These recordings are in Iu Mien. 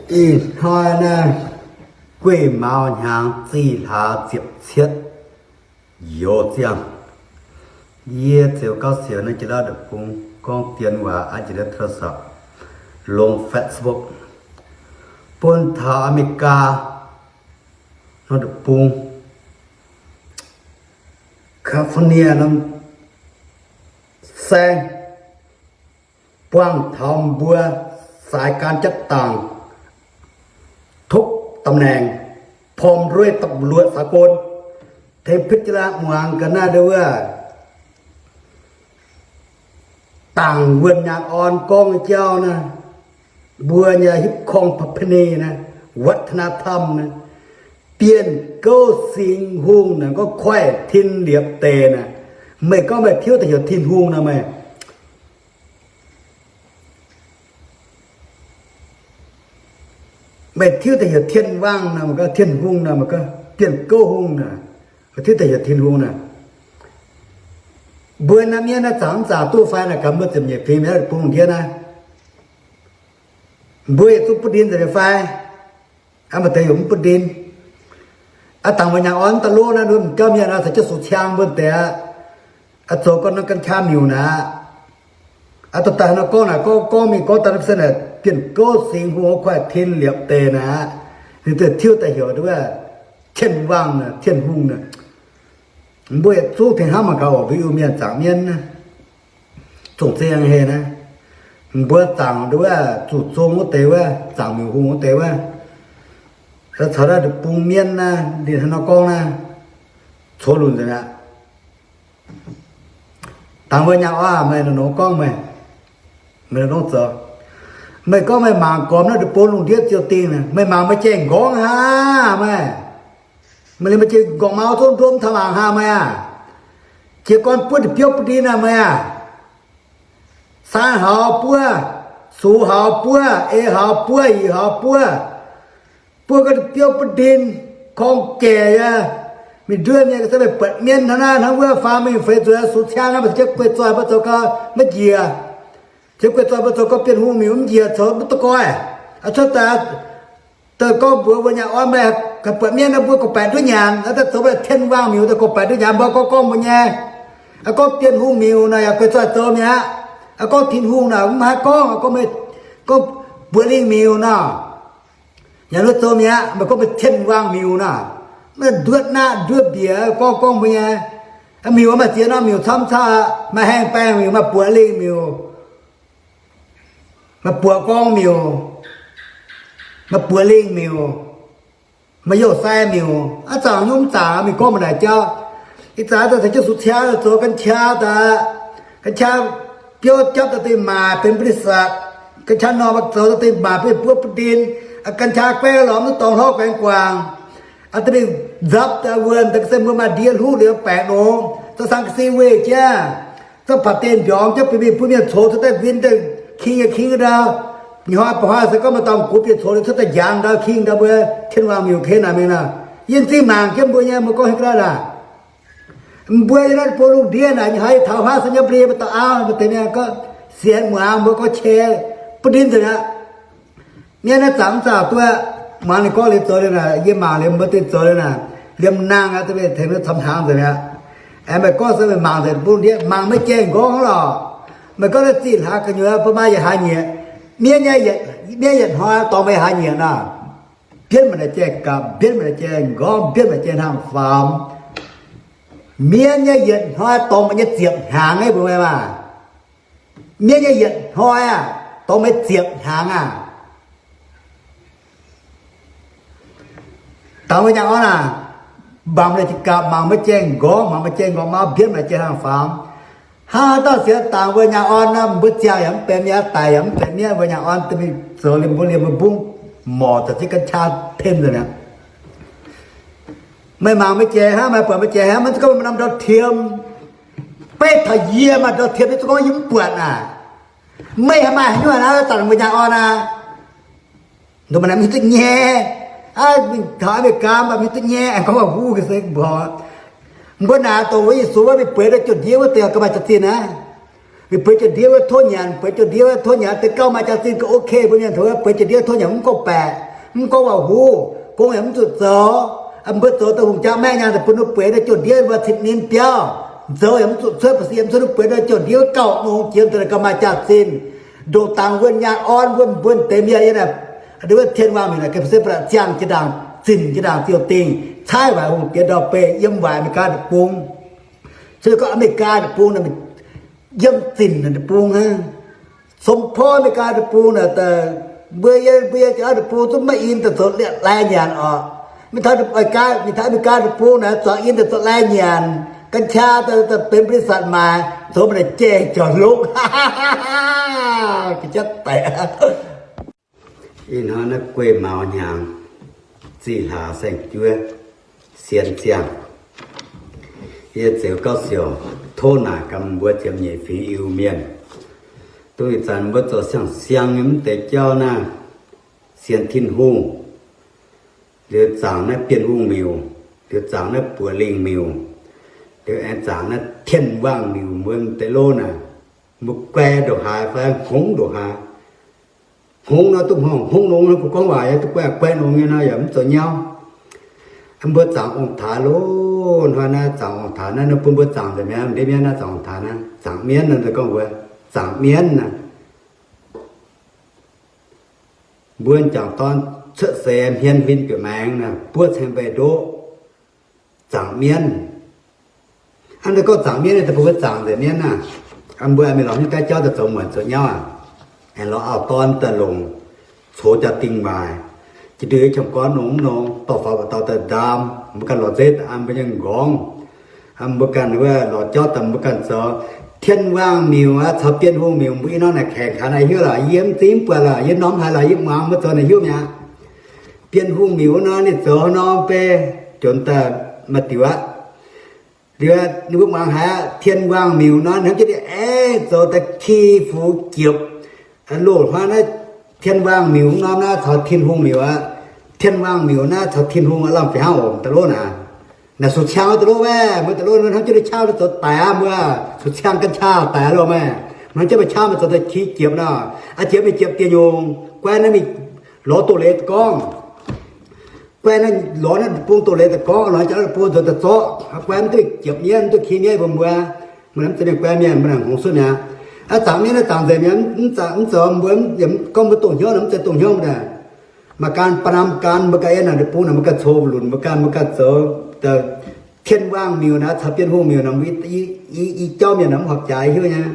Ih hnoi naaiv guei maux hnyangx zih hlaax ziepc cietv youz ziangh, yie ziouc gauh siouc naaiv jiex lauh deic-bung gorngv dien waac aqv, jiex naaiv โทรศัพท์ longc Facebook bun taux America nor deic-bung, California norm saengv, buangh taux mbuo สายการจัดตั้ง ทุกตำแหน่ง พร้อมด้วยตำรวจสากล tengx พิจารณา muangx ga'naaiv ndau wuov dangc wuonh nyaanh orn gorngv nyei jauv naaiv, mbuo nyei ฮิปคอง ประเพณี naaiv, วัฒนธรรม naaiv, Bienh Gouv Singx Hungh naaic, gorngv koiv tin liepc deix naaic. Meih gorngv meih tiuv daaih heuc Tin-Hungh nor meih, meih tiuv daaih heuc Tien Wangh nor, meih gorngv Tin-Hungh nor, meih gorngv Bienh Gouv Hungh naaic, meih tiuv daaih heuc Tin-Hungh naaic. Mbuo naaiv mienh naaiv zanc mv zanc duqv fai naaic, gaax mbuo ziepc nyeic fingx mienh bung ndiev naaiv, mbuo yietc zungv butv ndin nzengc fai? Aa, maaih deix heuc mv butv ndin. Aa, dangc mbuo nyaanh orn daaih lov naaiv, jauv mienh aa, caux jienv sux ciang mbuo deix aqv. Aa, zoux gorn norm กัญชา miuc naaic. Aa, dorh daaih nor gorngv naaic, gorngv gorngv mingh gorngv daaih naaiv se naaic, Bienh Gouv Singx Hungh koiv tin liepc deix naaic, ninh ziouc tiuv daaih heuc nduov Tien Wangh naaic, Tin-Hungh naaic. Mbuo yietc zungv tengx hnamv mangc gaax oc, mbuo Iu-Mienh zaangc mienv naaiv, zongh zeiv heh naaiv, mbuo zaangc nduov zuqc zong wuov deix wuov, zaangc miuc hungh wuov deix wuov, caux naaiv bung mienv naaiv, ninh hnangv nor gorngv naaiv, coux lunc nzengc aqv. Dangc mbuo nyaanh orn, meih nongx gorngv meih, meih nongx zoux, meih gorngv meih mangc gormx naaiv deic-bung lungh ndiev ziouc dingh, meih mangc meih jai nqorngv hnangv meih. Meih liemh meih jai nqorngv maux zungv nduov mv taux mangc hnangv meih aah. Jiez gorn buov deix biouv butv ndin naaic meih aah. Saan hauv buov, sux hauv buov, eix hauv buov, yietc hauv buov, buov gau deix biouv butv ndin, korng jaic aqv. Mingh nduov mienh ga'sie meih buatc mienv hnangv naaiv hnangv wuov faam mingh feix zuqc sux ciang naaiv, maiv zeiz guei zoih mbuo zoux gau maiv njiec. Ziouc guei zoih mbuo zoux gau Bienh Hungh miuc mv njiec, zoux mv duqv goiv. Aa, cuotv daaih, daaih gorngv mbuox mbuo nyaanh orn, meih haih buatc mienv naaiv mbuo gorngv-baeqc nduov nyanc, aa, daaih zoux mbuo Tien Wangh miuc daaih gorngv-baeqc nduov nyanc, mbuo gorngv gorngv mbuo nyei. Aa, gorngv Bienh Hungh miuc naaic yaac guei zoih zoux mi'aqv. Aa, gorngv Tin-Hungh naaic mv haih gorngv, gorngv, gorngv buoqc lingh miuc nor, yaac nduov zoux mi'aqv. Meih gorngv meih Tien Wangh miuc nor, meih nduov naqv nduov mbiec gorngv gorngv mbuo nyei. Miuc maaih ziex norm miuc camv camv, maaih haengh baengh miuc, maaih buoqc lingh miuc, maaih buoqc gorngv miuc, maaih buoqc lingh miuc, maaih youh sai miuc. Aa, zaangc nyungc zaangc mingh gorngv mbuo naaic jauv. Ih zanc daaih caux jienv sux ciang zoux กัญชา daaih, กัญชา biouv japv daaih dingh maaic benx บริษัท, กัญชา norm zoux daaih dingh maaic benx buov butv ndin, กัญชา guaengv lorz mv dorngx hlorv guaengx guangc, aa, daaih mingh nzapv daaih wuonh daaih ga'sie mbuo maaih ndie hluqv liuz baengc longx, za'gengh sang ga'sie weih jienv, za'gengh baac deix mbiorngz jienv bun mienh, bun mienh coux cuotv daaih win daaih king yaac king ndau. Ih hnoi ba'hnoi se gorngv maaih dauh gux bieqc coux liuz cuotv daaih njang ndau king ndau mbuo Tien Wangh miuc ken naaic mingh nor. Yie m'zing mangc jienv mbuo nyei, mbuo gorngv hiuv ga'naaiv naaic. Mbuo yiem naaiv deic-bung lungh ndiev naaiv, ih hnoi yie taux huaav se nyei bli, maaih dauh auv, maaih deix mienh gorngv sienx muangx mbuo gorngv qiex butv ndin nzengc aqv. Mienh naaiv zanc mv zanc duqv, muangx ninh gorngv liuz zoux liuz naaic, yie mangc liuz mbuo dingh zoux liuz naaic, liemh nangh aqv, da'betv tengx mbuo camv hnaangx nzengc mi'aqv. Aengx meih gorngv se meih mangc nzengc bung ndiev, mangc meih jai nqorngv lorqc. Meih gorngv naaiv zih hlaax gu'nyuoz bun maaih yietc hlaax nyieqc, mienv nyei yietc, mienv yietc hnoi dorngx meih hlaax nyieqc nor, mbienv meih naaic jai gapc, mbienv meih naaic jai nqorngv, mbienv meih jai hnangv faam. Mienv nyei yietc hnoi dorngx meih nyei ziepc hnaangx nyei, mbuo meih maah. Mienv nyei yietc hnoi aah, dorngx meih ziepc hnaangx aah. Dangx mbuo nyaanh orn aah, mangc meih jai gapc, mangc meih jai nqorngv, mangc meih jai nqorngv mauv, mbienv meih jai hnangv faam. Hnangv haaix dauh sienx dangx mbuo nyaanh orn nor, mbuo ziangh yaac mv benx mienv, daic yaac mv benx mienv, mbuo nyaanh orn da'mingh zoux liemh mbuo liemh mbuo mbungv morc za'gengh กัญชา pen nzengc mi'aqv. Meih mangc meih jai hnangv, meih buatc meih jai hnangv, maiv zeiz gorngv meih norm ndau-tiem. Beiv taux yie maaih ndau-tiem, yie zungv gorngv yie mv buatc naaic. Meih haaix maaih haaix nyungc naaiv zanc mbuo nyaanh orn aqv. Nduqc maaih naaic mingh duqv nyei. Aa, mingh taux America mv baac mingh duqv nyei, aengx gorngv waac-huv ga'sie mborqc. Mbuo naaic dongh wuov Yesu wuov mingh bueix ndau jauv-ndiev wuov deix ga'maaih jaax-zinh aqv. Ninh bueix jauv-ndiev wuov tov nyanc, bueix jauv-ndiev wuov tov nyanc, deix gauh maaih jaax-zinh gauh ok. Mbuo mienh taux wuov bueix jauv-ndiev tov nyanc mv gorngv baeqc, mv gorngv waac-huv, gong yaac mv zuqc zoux. Mbuo zoux daaih hungh jaa maeqv nyaanh daaih bun ninh bueix ndau jauv-ndiev wuov cin ninh biauv, zoux yaac mv zuqc cuotv, ba'si yaac mv cuotv, ninh bueix ndau jauv-ndiev gauh nongx jiex daaih gauh maaih jaax-zinh. Ndongc dangx wuonh nyaanh orn wuov mbuo deix mienh yiem naaic, wuov tien waangh miuc naaic, ga'sie ba'laqc ziangh jiex ndaangc, zinh jiex ndaangc ziouc dingh, caaiv waaic hungh diex ndau-beih yiem waaic Aa^me^li^gaa deic-bung. Cuotv gorngv Aa^me^li^gaa deic-bung naaic, yiem zinh deic-bung hnangv. Song porv Aa^me^li^gaa deic-bung naaic, mbuo yiem, mbuo yiem Janx-Auv deic-bung zungv maiv in daaih zoux lai nyanc orqc. Mingh taux Aa^me^li^gaa, mingh taux Aa^me^li^gaa deic-bung naaic, zuangx in daaih zoux lai nyanc, กัญชา daaih benx บริษัท maaic, zoux maaih jai jauv-longh. Ga'jatv daic. Ih hnoi naaiv guei maux hnyangx, zih hlaax saeng-juov, sienx ziangh. Yie ziouc gauh siouc tov naaic gaax mbuo ziepc nyeic fingx Iu-Mienh, dongh ih zanc mbuo zoux siang-siang nyei mv deix jauv naaiv, sienx Tin-Hungh, liuz zaangc naaiv Bienh Hungh miuc, liuz zaangc naaiv Buoqc Lingh miuc, liuz aengx zaangc naaiv Tien Waangh miuc, mbuo deix lov naaic, mbuo guai ndongc haaix fai hngongx ndongc haaix. Hngongx nor duqv hngongx, hngongx nongx nor, gorngv waac yaac duqv guai, guai nongx nyei nor yaac mv zoux nyauv. Mbuo zaangc ong-taaix loh, hnoi naaiv zaangc ong-taaix naaiv, ninh bun mbuo zaangc nzengc mi'aqv. Ndiev mienv naaiv zaangc ong-taaix naaiv, zaangc mienv naaiv, gorngv mbuo zaangc mienv naaiv. Mbuo m'jangc dorn cuotv seix hmien huin bieqc maengx naaic, buov ceng mbeix ndoqv, zaangc mienv. Hnangv naaiv gorngv zaangc mienv naaiv, daaih bun mbuo zaangc nzengc mienv naaiv. Mbuo mingh lorz hnyouv daaih jauv daaih zoux muonc zoux nyauv aqv. Aengx lorz auv-dorn daaih longc, coux jaa-dingh waaic, jiex ndeic qiemx gorn nongx nongx, dorh faaux dauh daaih ndaam, mbuo ganh lorz nzeiv daaih an mbuo nyei nqorngv. Mbuo ganh wuov lorz jauv daaih mbuo ganh zoux. Tien Waangh miuc aqv caux Bienh Hungh miuc mbuo ih norm naaic kaengx kaux naaiv hiuv lorqc, yie mv zingv buatc lorqc, yie norm haaix lorqc yie muangx mbuo zoux naaic hiuv mi'aqv. Bienh Hungh miuc wuov nor ninh zoux nor beiv jonx daaih maaih diuc aqv. Liuz ninh mbuo muangx haiz aqv, Tien Waangh miuc nor hnamv jienv ninh aengx zoux daaih ki fu jiepc. Loz-hnoi naaiv Tien Waangh miuc norm naaiv caux Tin-Hungh miuc aqv. Tien Waangh miuc naaiv caux Tin-Hungh aqv, lamh fih hnangv oc, da'lov naaic. Naaic suqc ciang da'lov maah, mbuo da'lov hnamv jienv ninh qaqv zoux daic aqv, mbuo suqc ciang กัญชา daic loh maah. Hnamv jienv maaih qaqv maaih zoux daaih ki jiepc nor. Aa, jiepc mingh jiepc dieh nyungc, guai naaiv mingh lorz doz-leiz daaih gorngv. Guai naaiv lorz naaiv bung doz-leiz daaih gorngv, lorz jaax bung zoux daaih zorqv. Guai mv duqv jiepc mienv, mv duqv ki mienv bun mbuo. Mbuo mv zeiz mienh guai mienh, mbuo naaic hngongx sunv mi'aqv. Aav, zaangc mienv naaiv zaangc nzengc mi'aqv, mv zoux mbuo gorngv mbuo dongh hnyouv nor, mv zeiz dongh hnyouv naaic. Maaih ganh ba'namh ganh mbuo ganh yiem naaic deic-bung naaic mbuo ganh coux lunc mbuo ganh, mbuo ganh zoux. Tien Waangh miuc naaic caux Bienh Hungh miuc naaic, i jauv mienh naaic mv horpc jaax hiuv nyei.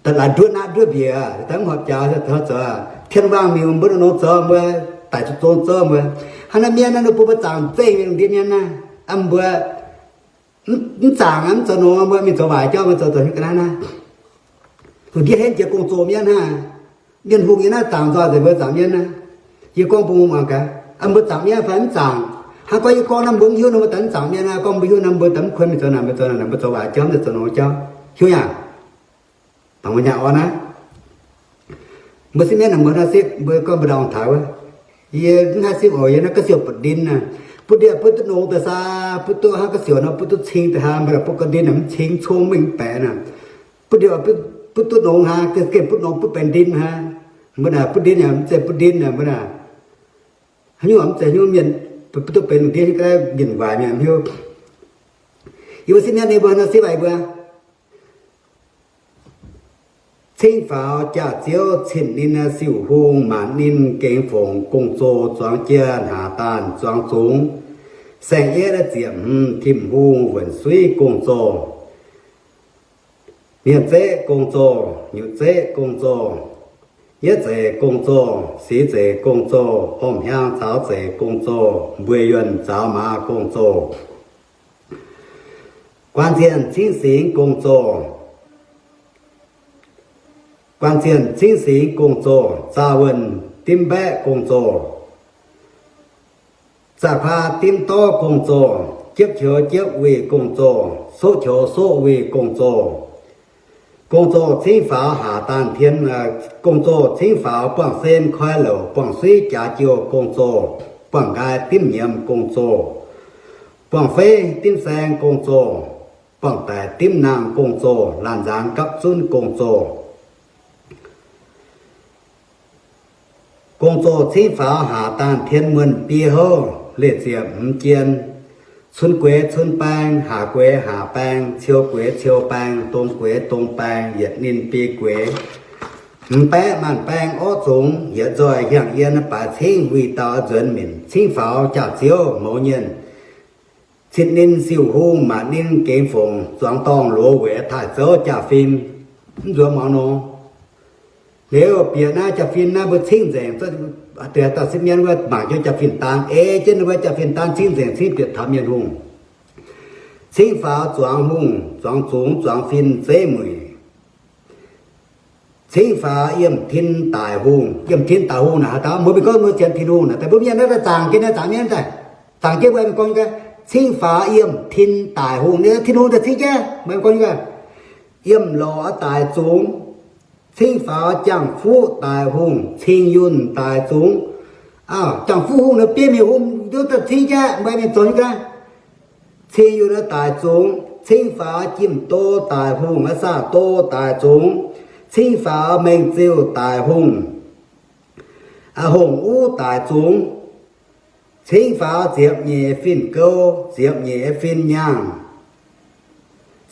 Daaih laaix nduov naaiv nduov mbiec, daaih mv horpc jaax zoux. Tien Waangh miuc mbuo nongx zoux mbuo, daic zuqc zong zoux mbuo. Hnangv naaiv mienv naaiv ninh bun mbuo zaangc zengv mingh ndiev mienv naaiv, mv mbuo mv zaangc mv zoux nongx, mbuo mingh zoux waaic jauv, mbuo zoux zoux hiuv ga'naaiv naaiv. Lungh ndiev henv jiex gong-zoh mienv hnangv. Bienh Hungh nyei naaiv zaangc nzoih nzengc mbuo zaangc mienv naaiv. Yie gorngv bun mbuo muangx gaax, mbuo zaangc mienv fai mv zaangc? Hnangv gorngv yie gorngv naaiv mbuo mv hiuv nor, mbuo daaih mv zaangc mienv naaiv. Gorngv mbuo hiuv nor, mbuo daaih mv kuon mingh zoux naaic, mbuo zoux naaic, mbuo zoux waaic jauv, mv zoux nongx jauv, hiuv yaac? Dangc mbuo nyaah orn naaiv. Mbuo sipv mienv naaic, mbuo naaiv sipv, mbuo gorngv mbuo ndau taux wuov. Yie mv haih sipv oc, yie naaiv ga'siouc butv ndin naaic. Butv ndin butv duqv nongx daaih saa, butv duqv hnangv ga'siouc nor butv duqv cing daaih haa, mbuo naaic butv ga'ndin naaic mv cing, cong mingh baeqc naaic. Butv ndin butv duqv nongx haa, gengh butv nongx butv baeqc ndin haa. Mbuo naaic butv ndin yaac mv zeiz butv ndin naaic, mbuo naaic haaix nyungc mv zeiz haaix nyungc mienh, butv duqv benx lungh ndiev nyei ga'naaiv mienh waaic mienh mv hiuv. Yie mbuo sipv mienv ninh mbuo nor sipv waaic mbuo. Cingv faaux jaax-ziouv cin ninh siouc hung maanc ninh gengx fongc gong-zoh zuangx jiex hnaax daanh zuangx zungx saeng-yietv ziepc hmz tim hung wuonc suiv gong-zoh. Hmien zeqv gong-zoh, nyutc zeqv gong-zoh, yietv zeiz gong-zoh, sic zeiz gong-zoh, horngh hnyangx zaux zeiz gong-zoh, mbueiz yuonh zaux maaz gong-zoh, guaan zienh cingv singx gong-zoh, guaan zienh cingv singx gong-zoh, zaah wuonh dimv mbaeqv gong-zoh, zaah kuaa dimv dorv gong-zoh, jiepv qioux jiepv wuic gong-zoh, soqv qioux soqv wuic gong-zoh, gong-zoh cingv faaux haac daanh tien, gong-zoh cingv faaux buangh sen koi louc buangh suiv jaax jouh gong-zoh, buangh nqaai dimv nyiemz gong-zoh, buangh feiv dimv saeng gong-zoh, gorngv-daic dimv nangh gong-zoh, laanh nzaanx gapv zunv gong-zoh. Gong-zoh cingv faaux haac daanh tien muonh biei houv, leiz ziepc hmz jien. Cun gueix cun baeng, haac gueix haac baeng, ciou gueix ciou baeng, dong gueix dong baeng, yietc ninh biei gueix. M'baeqv maanc baeng orqv zungx, yietc nzoih hiangh yien baaix cingv wuic dauh nzuonx minc, cingv faaux jaax-ziouv mouz nyienh. Citv ninh siouh hungh, maanc ninh gengx fongc, zuangx dorngh loz weic taaih zouv jaa-fin. Mv nzuonx muangx nor. Liuz bieqc naaiv jaa-fin naaiv mbuo cingv nzengc, dauh sipv mienh wuov mangc jienv jaa-fin daan, ei jienv wuov jaa-fin daan cingv nzengc, cingv bieqc taux mienh hungh. Cingv faaux zuangx hungh, zuangx zungx, zuangx fin zeiv mueic. Cingv faaux yiem tin daic hungh. Yiem tin daic hungh naaic haaix dauh? Mbuo mingh gorngv mbuo sienx Tin-Hungh naaic, daaih mbuo mienh naaiv daaih zaangc jienv naaiv, zaangc mienh daaih, zaangc jienv mbuo mingh gorngv nyei. Cingv faaux yiem tin daic hungh, ninh Tin-Hungh daaih cingv jienv mbuo mingh gorngv nyei. Yiem lorz daic zungx, cingv faaux jangx-fuqv daic hungh, cing yunh daic zungx. Jangx-fuqv hungh naaic biei mienh hungh nduov daaih cingv jienv mbuo mingh zoux nyei gaax. Cing yunh daic zungx, cingv faaux jimv-do daic hungh, aa, saah-do daic zungx, cingv faaux mengh ziuh daic hungh, aa, hongh uv daic zungx, cingv faaux ziepc nyeic fin-gouv, ziepc nyeic fin-nyangh,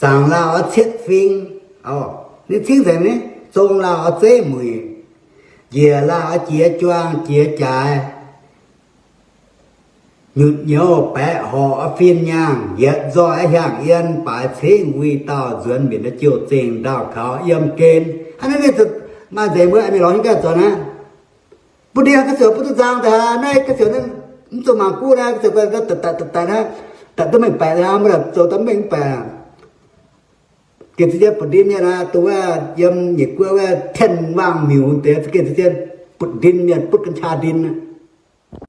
zaangc lauh aa cietv fing, ninh cingv nzengc ni, zong lauh aa zeiv mueic, njiec lauh aa jiex juang jiex jaaix, nyutc nyouz baeqc horqc aa fin-nyangh, yietc nzoih hiangh yien baaix cingv wuic dauh nzuonx minc, jouh zengc ndaauh kaux yiem gen. Hnangv naaiv ninh maaih nzengc mbuo mingh lorz hingv gaax zoux naaiv. Bun ndie ga'siouc bun duqv nzang daaih, naaiv ga'siouc naaiv mv zuqc mangc guv naaiv, ga'siouc daaih daaih daaih naaiv, daaih duqv mengh baeqc aqv, mv baac zoux daaih mv mengh baeqc. Gengh ziex jienv butv ndin mienh aqv, dongh wuov yiem nyiec guoqv wuov Tien Waangh Miuc deix, gengh ziex jienv butv ndin mienh, butv gan qaa ndin.